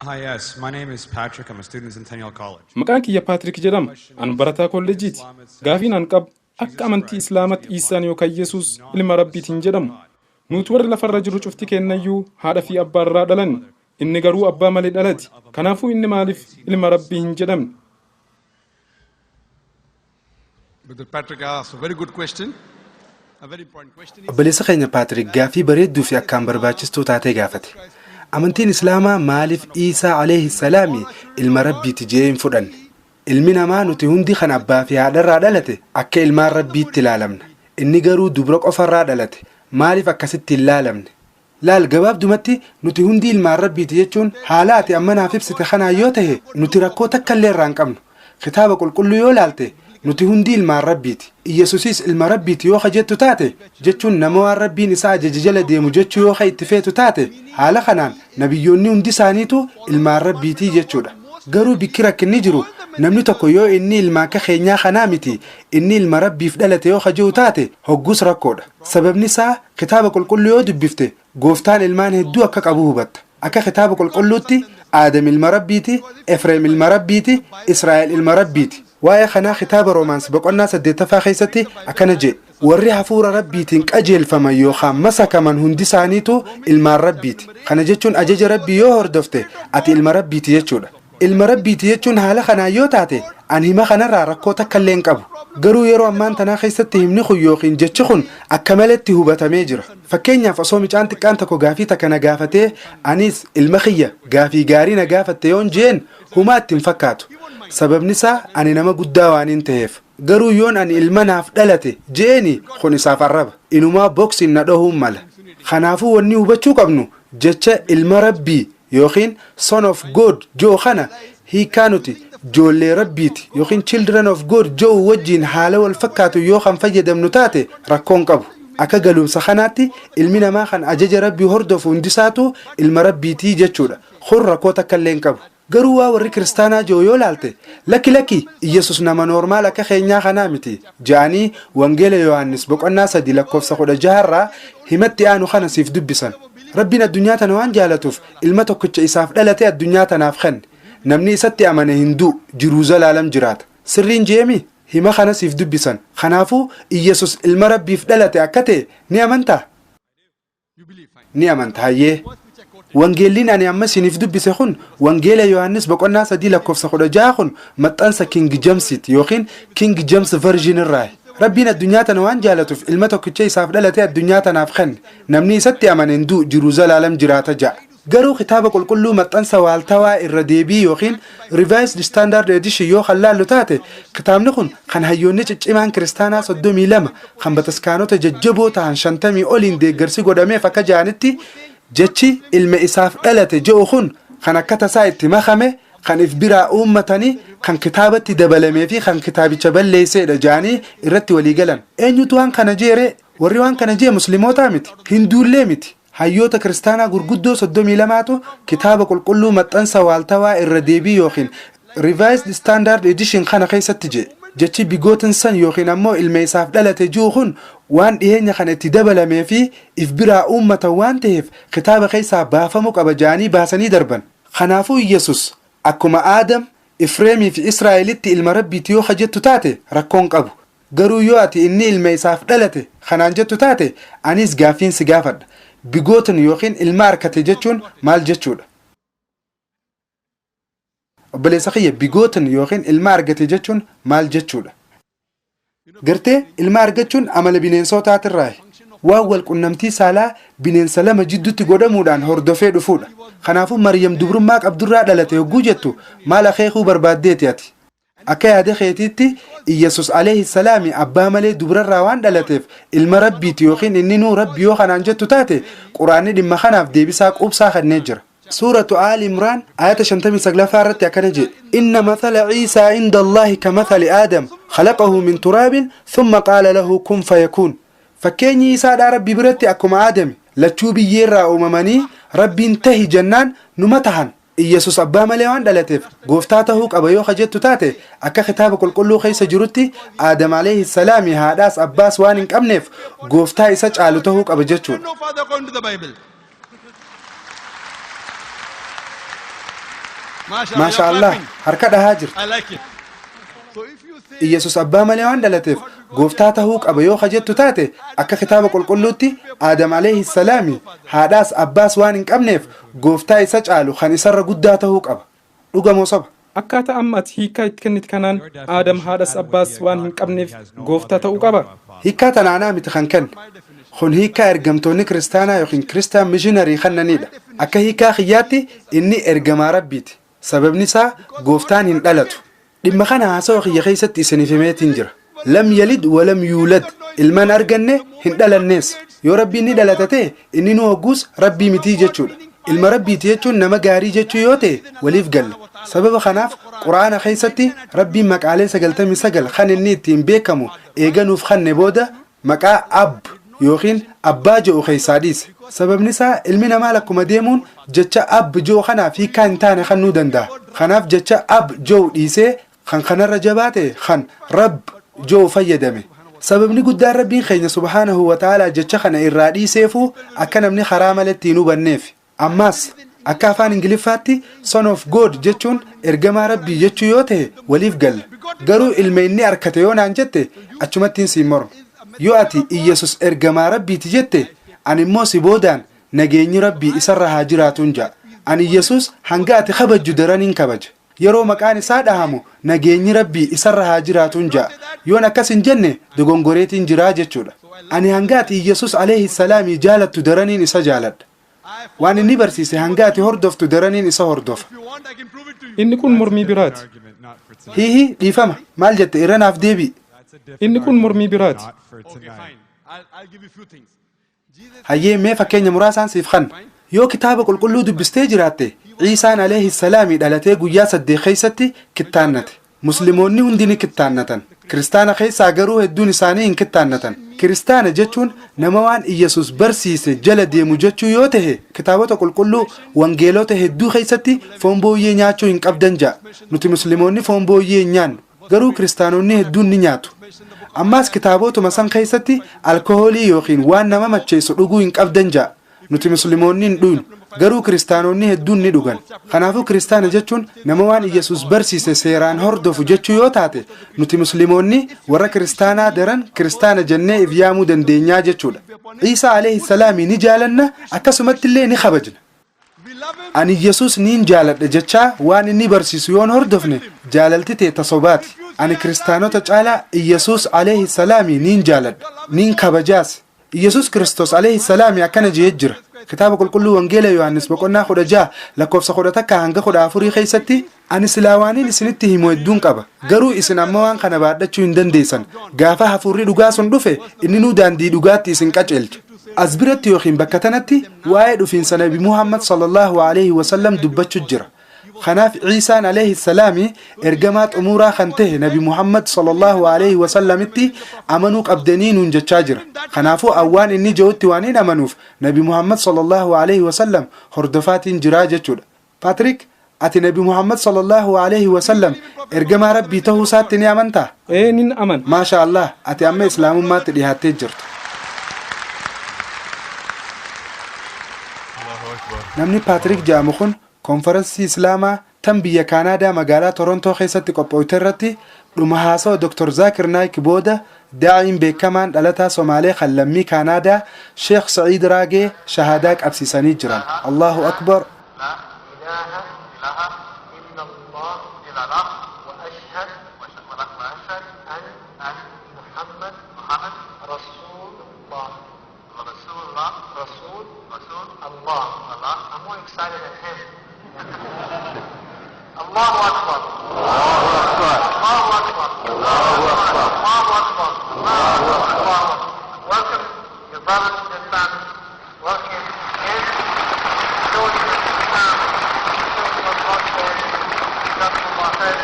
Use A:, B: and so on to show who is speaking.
A: Hi, yes. My name is Patrick. I'm a student at Centennial College.
B: Maqaan kiyya Paatrik jedhama. An barataa kolleejiiti. Gaafiin an qabu akka amantii Islaamatti Iisaan yookaan Yesuus ilma Rabbiitiin jedhamu. Nuti warri lafarra jiru cufti kennayyuu haadha fi abbaa irraa dhalanne. Inni garuu abbaa malee dhalate. Kanaafuu inni maaliif ilma Rabbii hin jedhamne?
C: Brother Patrick asked a very good question, a very important question. He
D: Obboleessa keenya Paatrik gaafii bareedduu fi akkaan barbaachistuu taatee gaafate. Amantiin Islaamaa maaliif Iisaa alayhi salaami ilma Rabbiiti jee hin fudhanne? Ilmi namaa nuti hundi kan abbaa fi haadharraa dhalate akka ilmaan Rabbiitti ilaalamna. Inni garuu dubra qofarraa dhalate. Maaliif akkasitti hin laalamne? Laal, gabaabdumatti nuti hundi ilmaan Rabbiiti jechuun haala ati amma naaf ibsite kanaan yoo tahe nuti rakkoo takka illee irraa hin qabnu. Kitaaba qulqulluu yoo laalte nuti hundi ilmaan Rabbiiti. Iyyasuusis ilma Rabbiiti yoo ka jettu taate, jechuun nama waan Rabbiin isa ajaje jala deemu jechuu yoo ka itti feetu taate, haala kanaan nabiyyoonni hundi isaaniitu ilmaan Rabbiitii jechuudha. Garuu bikki rakkinni jiru namni tokko yoo inni ilma akka keenyaa kanaa miti, inni ilma Rabbiif dhalate yoo ka jiru taate, hoggus rakkoodha. Sababni isaa kitaaba qulqulluu yoo dubbifte gooftaan ilmaan hedduu akka qabu hubatta. Akka kitaaba qulqulluutti Aadam ilma Rabbiiti, Efreem ilma Rabbiiti, Israa'el ilma Rabbiiti. Waa'ee kanaa kitaaba Roomaans boqonnaa 8ffaa keessatti akkana jedhe: warri hafuura Rabbiitiin qajeelfaman yookaan masakaman hundi isaaniitu ilmaan Rabbiiti. Kana jechuun ajaja Rabbii yoo hordofte ati ilma Rabbiiti jechuudha. Ilma Rabbiiti jechuun haala kanaan yoo taate an hima kanarraa rakkoo takka illee hin qabu. Garuu yeroo ammaan tanaa keessatti himni kun yookiin jechi kun akka maletti hubatamee jira. Fakkeenyaaf osoo mucaan xiqqaan tokko gaafii takka na gaafatee anis ilma kiyya gaafii gaarii na gaafatte yoon jeen humaa itti hin fakkaatu. Sababni isaa ani nama guddaa waan hin ta'eef. Garuu yoon ani ilma naaf dhalate jeeni kun isaaf arraba. Inumaa boksiin na dhohuun mala. Kanaafuu wanni hubachuu qabnu jecha ilma Rabbii yookiin son of God ji'u kana hiikaa nuti joollee Rabbiiti yookiin children of God ji'u wajjiin haala wal fakkaatu yoo kan fayyadamnu taate rakkoon qabu. Akka galumsa kanaatti ilmi namaa kan ajaja Rabbii hordofu hundisaatu ilma Rabbiitii jechuudha. Kun rakkoo takka illee hin qabu. Garuu waa warri kiristaanaa ji'u yoo laalte, lakki lakki, Iyyasuus nama normal akka keenyaa kanaa miti ja'anii Wangeela Yohaannis boqonnaa 3 lakkoofsa 16 irraa himatti aanu kana siif dubbisan. Rabbiin addunyaa tana waan jaalatuuf ilma tokkicha isaaf dhalate addunyaa tanaaf kenne. Namni isatti amane hin du'u, jiruu zalaalam jiraata. Sirriin je'emi? Hima kana siif dubbisan. Kanaafuu Iyyasuus ilma Rabbiif dhalate akka ta'e ni amantaa? Ni amanta, hayyee. Wangeelliin ani amma isiniif dubbise kun Wangeela Yohaannis boqonnaa 3 lakkoofsa 16 kun maxxansa King Jamesiiti yookiin King James Version irraayi. Rabbiin addunyaa tana waan jaalatuuf ilma tokkicha isaaf dhalate addunyaa tanaaf kenne. Namni isatti amane hin du'u, jiruu zalaalam jiraata ja'a. Garuu kitaaba qulqulluu maxxansa waaltawaa irra deebii yookiin Revised Standard Edition yoo kan laallu taate, kitaabni kun kan hayyoonni ciccimaan kiristaanaa 32 kan bataskaanota jajjaboo tahan 50 oliin deeggarsi godhameef akka ja'anitti, jechi ilma isaaf dhalate je'u kun kan akka tasaa itti makame, kan if biraa uummatanii, kan kitaabatti dabalamee fi kan kitaabicha balleesseedha ja'anii irratti walii galan. Eenyutu waan kana je'e ree? Warri waan kana je'e muslimootaa miti, hinduullee miti. Hayyoota kiristaanaa gurguddoo 32tu kitaaba qulqulluu maxxansa waaltawaa irra deebii yookiin Revised Standard Edition kana keessatti je'e. Jechi begotten son yookiin ammoo ilma isaaf dhalate ji'u kun waan dhiheenya kana itti dabalamee fi if biraa uummatan waan taheef kitaaba keessaa baafamu qaba ja'anii baasanii darban. Kanaafuu Iyyasuus akkuma Aadam, Ifreemii fi Israa'elitti ilma Rabbiiti yoo ka jettu taate rakkoon qabu. Garuu yoo ati inni ilma isaaf dhalate kanaan jettu taate anis gaaffiin si gaafadha. Begotten yookiin ilma arkate jechuun maal jechuudha? Obboleessa kiyya, begotten yookiin ilma argate jechuun maal jechuudha? Gartee, ilma argachuun amala bineensotaatirraayi. Waan wal qunnamtii saalaa bineensa lama jidduutti godhamuudhaan hordofee dhufuudha. Kanaafuu Maryam dubrummaa qabdurraa dhalate hogguu jettu maal akeekuu barbaaddeeti ati? Akka yaada keetiitti Iyyasuus alayhi salaami abbaa malee dubrarraa waan dhalateef ilma Rabbiiti yookiin inninuu Rabbi yoo kanaan jettu taate, Qur'aanni dhimma kanaaf deebisaa quubsaa kennee jira. Suuratu Aali Imraan ayata 59ffaa irratti akkana jedhe: Inna mathala Ciisaa inda Allaahi ka mathali Aadam, khalaqahu min turaabin thumma qaala lahu kun fayakuun. Fakkeenyi Iisaadhaa Rabbi biratti akkuma Aadami, lachuu biyyeerraa uumamanii Rabbiin tahi jennaan numa tahan. Iyyasuus abbaa malee waan dhalateef gooftaa tahuu qaba yoo ka jettu taate, akka kitaaba qulqulluu keessa jirutti Aadam alayhi salaami haadhaas abbaas waan hin qabneef gooftaa isa caalu tahuu qaba jechuudha.
C: No father according to the Bible.
D: Maasha Allah, harka dhahaa jirta.
C: I like it. So if you say
D: Iyesus abbaa malee waan dhalateef gooftaa tahuu qaba yoo kajettu taate, akka kitaaba qulqulluutti Aadam alayhi salaami haadhaas abbaas waan hin qabneef gooftaa isa caalu kan isarra guddaa tahuu qaba. Dhugamoo soba?
B: Akkaataa amma ati hiikkaa itti kennite kanaan Aadam haadhas abbaas waan hin qabneef gooftaa ta'uu qaba.
D: Hiikkaa tanaanaa miti kan kenne. Kun hiikkaa ergamtoonni kiristaanaa yookiin Christian missionary kennanidha. Akka hiikkaa kiyyaatti inni ergamaa Rabbiiti. Sababni isaa gooftaan hin dhalatu. Dhimma kana haasawa kiyya keessatti isiniif himeetiin jira. لم يلد ولم يولد, ilman arganne, hin dhalannees. Yoo Rabbiin ni dhalata ta'e, inni nu hogguus Rabbii mitii jechuudha. Ilma Rabbiiti jechuun nama gaarii jechuu yoo ta'e waliif galla. Sababa kanaaf Quraana keessatti Rabbiin maqaalee 99 kan inni ittiin beekamu eeganuuf kanne booda maqaa ab yookiin abbaa jedhu keessaa dhiise. Sababni isaa ilmi namaa lakkuma deemuun jecha ab jedhu kanaaf hiikkaa hin taane kennuu danda'a. Kanaaf jecha ab jedhu dhiisee kan kanarra jabaa ta'e kan rab jedhu fayyadame. Sababni guddaan Rabbiin keenya subhaanahu wa ta'aalaa jecha kana irraa dhiiseefuu akka namni karaa malatti hin hubanneef. Ammaas akka afaan Ingiliffaatti "son of God" jechuun ergamaa Rabbii jechuu yoo ta'e waliif galla. Garuu ilma inni arkate yoo naan jette, achumattiin siin morma. Yoo ati Iyesus ergamaa Rabbiiti jette, ani immoo si boodaan nageenyi Rabbii isarra haa jiraatuun ja'a. Ani Iyesus hanga ati kabajju daraniin kabaja. Yeroo maqaan isaa dhahamu nageenyi Rabbii isarra haa jiraatuun ja'a. Yoon akkas hin jenne dogongoreetiin jiraa jechuudha. Ani hanga ati Iyesus alayhi salaamii jaalattu daraniin isa jaaladha. Waan inni barsiise hanga ati hordoftu daraniin isa hordofa.
C: If you want, I can prove it to you.
B: Inni kun mormii biraati.
A: Argument not for tonight.
D: Hiihi, dhiifama, maal jette? Irra naaf deebi'i.
A: That's a different
B: Inni kun
A: argument,
B: mormii biraati.
A: not for
C: Okay,
A: tonight.
C: fine. I'll give you few things. Jesus
D: Hayyee, mee fakkeenya muraasaan siif kanna. Yoo kitaaba qulqulluu dubbistee jiraatte, Ciisaan alayhi salaamii dhalatee guyyaa 8 keessatti kittaannate. Musliimoonni hundi ni kittaannatan. Kiristaana keessaa garuu hedduun isaanii hin kittaannatan. Kiristaana jechuun nama waan Iyesus barsiise jala deemu jechuu yoo ta'e, kitaabota qulqulluu wangeelota hedduu keessatti foon booyyee nyaachuu hin qabdan ja'a. Nuti musliimoonni foon booyyee hin nyaannu. Garuu kiristaanonni hedduun ni nyaatu. Ammaas kitaabotuma san keessatti alkohoolii yookiin waan nama macheessu dhuguu hin qabdan ja'a. Nuti musliimoonni hin dhugnu. Garuu kiristaanonni hedduun ni dhugan. Kanaafuu kiristaana jechuun nama waan Iyesus barsiise seeraan hordofu jechuu yoo taate, nuti musliimoonni warra kiristaanaa daran kiristaana jennee if yaamuu dandeenyaa jechuudha. Ciisaa alayhi salaamii ni jaalanna, akkasumatti illee ni kabajna.
C: We love him.
D: Ani Yesus niin jaaladha jechaa waan inni barsiisu yoon hordofne jaalalti tee tasobaati. Ani kiristaanota caalaa Iyesus alayhi salaamii niin jaaladha, niin kabajaas. Iyesus Kiristoos alayhi salaamii akkana jee jira. Kitaaba qulqulluu Wangeela Yohaannis boqonnaa 16 lakkoofsa 11 hanga 14 keessatti, "Ani silaa waaniin isinitti himu hedduun qaba. Garuu isin amma waan kana baadhachuu hin dandeessan. Gaafa hafuurri dhugaa sun dhufe, inni nuu daandii dhugaatti isin qaceelcha." As biratti yookiin bakka tanatti waa'ee dhufiinsa Nabi Muhammad sallallahu alaihi wasallam dubbachuu jira. Kanaaf Ciisaan alayhi salaami ergamaa xumuraa kan ta'e Nabi Muhammad sallallahu alaihi wasallamitti amanuu qabdanii nuun jechaa jira. Kanaafuu awwaan inni jirutti waan hin amanuuf Nabi Muhammad sallallahu alaihi wasallam hordofaatiin jiraa jechuudha. Patrick, ati Nabi Muhammad sallallahu alaihi wasallam ergamaa Rabbii ta'uu isaatti ni amantaa?
B: Ee, nin amana.
D: Maasha Allah, ati amma islaamummaatti dhihaattee jirta. Namni Patrick jedhamu kun konferansii Islaamaa tan biyya Kaanaadaa magaalaa Torontoo keessatti qopho'ite irratti dhuma haasawa Dr. Zaakir Naayik booda daa'iin beekamaan dhalataa Somaalee kan lammii Kaanaadaa Sheekh Sa'iid Raagee shahaadaa qabsiisanii jiran. Allahu Akbar.
E: لا إله إلا الله وأشهد أن محمد رسول الله رسول الله. I'm more excited than him. الله أكبر، الله أكبر، الله أكبر، الله أكبر. Welcome your brothers and family. Welcome him. Show you Islam. Show you what God says. جزاكم الله خير.